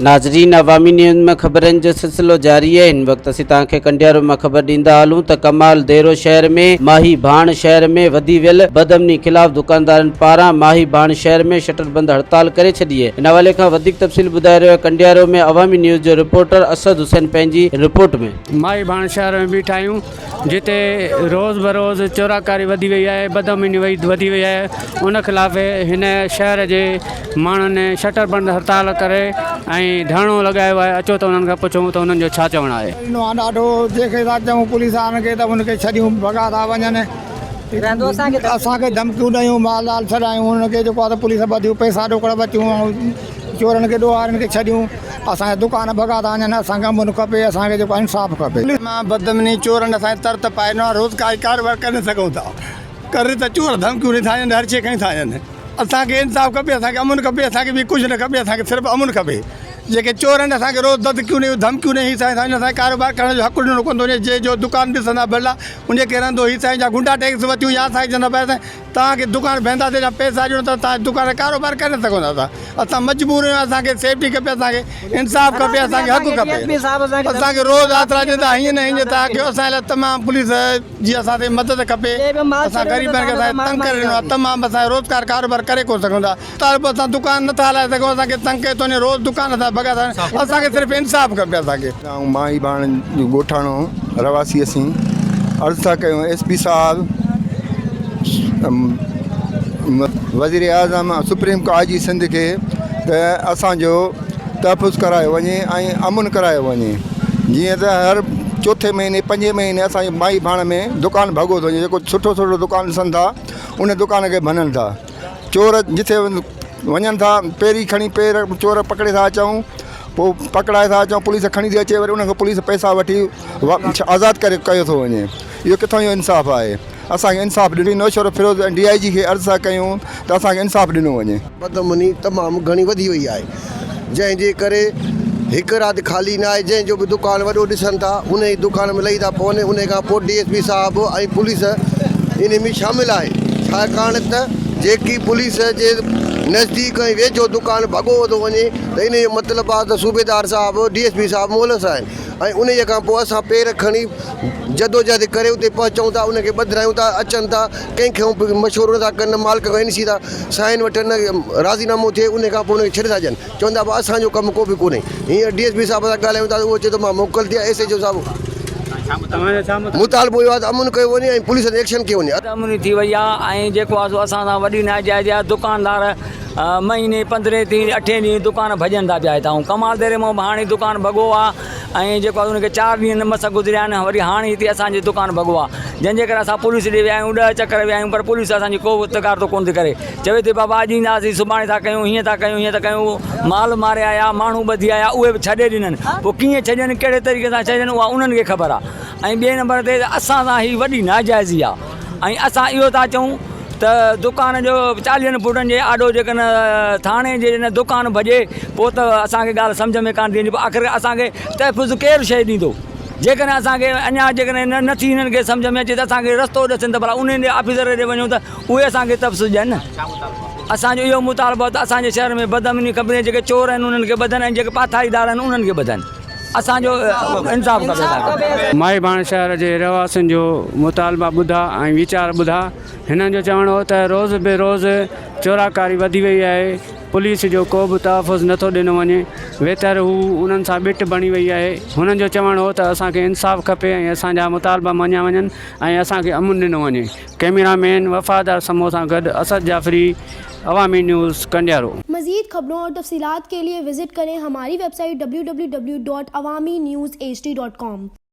ناظرين عوامي نيوز ۾ خبرن جو سلسلو جاري آهي هن وقت اسين توهان کي ڪنڊيارو مان خبر ڏيندا هلون ته ڪمال ديرو شهر ۾ ماهي ڀاڻ شهر ۾ وڌي ويل بدامني خلاف دڪاندارن پاران ماهي ڀاڻ شهر ۾ شٽر بند هڙتال ڪري ڇڏي آهي ان حوالي کان وڌيڪ تفصيل ٻڌائي رهيو آهي ڪنڊيارو ۾ عوامي نيوز جو رپورٽر اسد حسين پنهنجي رپورٽ ۾. ماهي ڀاڻ شهر ۾ بيٺا آهيون جتي روز بروز چوراڪاري وڌي وئي آهي بدامني وڌي وئي آهي ان خلاف هن شهر جي ماڻهن شٽر بند هڙتال ڪري ۽ ڌرڻو لڳايو آهي اچو ته انهن کان پڇون ته انهن جو ڇا چوڻ آهي. ڏنو آ ڏاڍو جنهن کي ٿا چئون پوليس وارن کي ته ان کي ڇڏيون ڀڳا ٿا وڃن اسان کي ڌمڪيون ڏيون مال لال ڇڏايون انهن کي جيڪو آ ته پوليس ٻڌيون پئسا ڏوڪڙ وٺيون چورن کي ڏوهارين کي ڇڏيون اسان جا دڪان ڀڳا ٿا وڃن اسان کي امن کپي اسان کي جيڪو انصاف کپي. مان بدامني چورن اسان کي ترت پائي ڏنو آ روز ڪائي ڪاروبار ڪري نه سگهون ٿا ڪري ته چور ڌمڪيون ڏئي ٿا وڃن هر شي کڻي ٿا وڃن اسان کي انصاف کپي اسان کي امن کپي اسان کي ٻي ڪجهه نه کپي اسان کي صرف امن کپي جيڪي چور آهن اسان کي روز دڌڪيون ڏيون ڌمڪيون ڏيون هي سائين سائين اسان کي ڪاروبار ڪرڻ جو حق ڏنو ڪونه ٿو وڃي جي جو دڪان ڏسندا ڀلا ان کي رهندو هي سائين جا گنڊا ٽيڪس وتيون يا اسان کي چوندا پيا سائين توهان کي دڪان بيهنداسين يا پئسا ڏيو نه ته توهان دڪان ڪاروبار ڪري نه سگهندا اسان اسان مجبور آهيون اسان کي سيفٽي کپي اسان کي انصاف کپي اسان کي حق کپي اسان کي روز آسرا ڏيندا هيئن نه هيئن توهان ڪيو اسان لاء تمام پوليس جي اسان تي مدد کپي اسان غريبن کي اسان کي تنگ ڪري ڏنو آهي تمام اسان روزگار ڪاروبار ڪري ڪونه سگهون ٿا طالب اسان دڪان نٿا هلائي سگهون اسان کي تنگ ڪيو ٿو وڃي روز دڪان اسان ڀڳا ٿا وڃن اسان کي صرف انصاف کپي اسان کي. آئون ماهي ڀاڻ جو ڳوٺاڻو رهواسي اسين عرض ٿا ڪيون ايس پي صاحب وزير اعظم سپريم آء جي سنڌ کي ته اسان جو تحفظ ڪرايو وڃي ۽ امن ڪرايو وڃي جيئن ته هر چوٿين مهيني پنجين مهيني اسان جي ماهي ڀاڻ ۾ دڪان ڀڳو ٿو وڃي جيڪو سٺو سٺو دڪان ڏسن ٿا ان دڪان کي ڀنن ٿا چور جتي وڃن ٿا پيري کڻي پير چور پڪڙي ٿا اچون پوء پڪڙائي ٿا اچون پوليس کڻي ٿي اچي وري ان کان پوليس پئسا وٺي آزاد ڪري ڪيو ٿو وڃي اهو ڪٿان جو انصاف آهي اسان کي انصاف ڏنو نوشهروفيروز ۽ ڊي I جي کي عرض ٿا ڪيون ته اسان کي انصاف ڏنو وڃي. بدامني تمام گهڻي وڌي وئي آهي جنهن جي ڪري هڪ رات خالي نه آهي جنهن جو به دڪان وڏو ڏسن ٿا انهي دڪان ۾ لهي ٿا پون انهي کان پوء ڊي ايس پي صاحب ۽ پوليس انهي ۾ شامل آهي ڇاڪاڻ ته جيڪي پوليس جي نزديڪ ۽ ويجهو دڪان ڀڳو ٿو وڃي ته انهي جو مطلب آهي ته صوبيدار صاحب ڊي ايس پي صاحب مولس آهن ۽ انهي کان پوء اسان پير کڻي جدوجهد ڪري اتي پهچون ٿا انهن کي ٻڌرايون ٿا اچن ٿا ڪنهن کان به مشورو نٿا ڪن نه مالڪ کان اين سي ٿا سائن وٺن نه راضي نامو ٿئي انهي کان پوء انهن کي ڇڏي ٿا ڏين چون ٿا اسان جو ڪم ڪو به ڪونهي هينئر ڊي ايس پي صاحب سان ڳالهايون ٿا ته اهو چئي ٿو مان موڪل تي آهيان ايس ايڇ او صاحب مطالبو اهو آهي ته امن ڪيو وڃي ۽ پوليس تي ايڪشن ڪيو وڃي. بدامني ٿي وئي آهي ۽ جيڪو آهي سو اسان سان وڏي ناجائزي آهي دڪاندار مهيني پندرهين ڏينهن اٺين ڏينهن دڪان ڀڄن ٿا پيا هتان ڪمال ديري مان به هاڻي دڪان ڀڳو آهي ۽ جيڪو آهي ان کي چار ڏينهن مس گذريا آهن وري هاڻي هتي اسان جو دڪان ڀڳو آهي جنهن جي ڪري اسان پوليس ڏي ويا آهيون ڏهه چڪر ويا آهيون پر پوليس اسان جي ڪو به تڪارتو ڪونه ٿي ڪري چوي ٿي بابا اڄ اينداسين سڀاڻي ٿا ڪيون هيئن ٿا ڪيون هيئن ٿا ڪيون مال ماري آيا ماڻهو ٻڌي آيا اهي به ڇڏي ڏنن پوء ڪيئن ڇڏين ڪهڙي طريقي سان ڇڏين اها انهن کي خبر آهي ۽ ٻئي نمبر تي اسان سان هي وڏي ناجائزي آهي ۽ اسان اهو ٿا چئون ته دڪان جو چاليهن فوٽن جي آڏو جيڪڏهن ٿاڻي جي جڏهن دڪان ڀڄي پوء ته اسان کي ڳالهه سمجهه ۾ ڪانه ٿي اچي پوء آخر اسان کي تحفظ ڪير شيء ڏيندو جيڪڏهن اسان کي اڃا جيڪڏهن نه ٿي هنن کي سمجهه ۾ اچي ته اسان کي رستو ڏسن ته ڀلا انهن جي آفيسر ڏي وڃون ته اهي اسان کي تحفظ ڏين. اسان جو اهو مطالبو آهي ته اسان جي شهر ۾ بدامني کپي جيڪي چور آهن انهن کي ٻڌن ۽ جيڪي پاٿاريدار آهن انهن کي ٻڌن. اسان جو انصاف کپي اسان کي. مائي ڀاڻ شهر جي رهواسين جو مطالبا ٻڌا ۽ ويچار ٻڌا. هنن جو چوڻ هو ته روز به روز چوراڪاري وڌي وئي آهي، پوليس جو ڪو به تحفظ نٿو ڏنو وڃي، ويتر هو انهن سان ٻٽ بڻي وئي آهي. هنن جو چوڻ هو ته اسان کي انصاف کپي ۽ اسان جا مطالبا مڃيا وڃن ۽ اسان کي امن ڏنو وڃي. ڪئميرا مين وفادار سمون سان گڏ اسد جعفري، عوامي نيوز، ڪنڊيارو. مزيد خبرون اور تفصيلات کے لئے وزٽ کریں ہماری web site www.awamiNewsHD.com.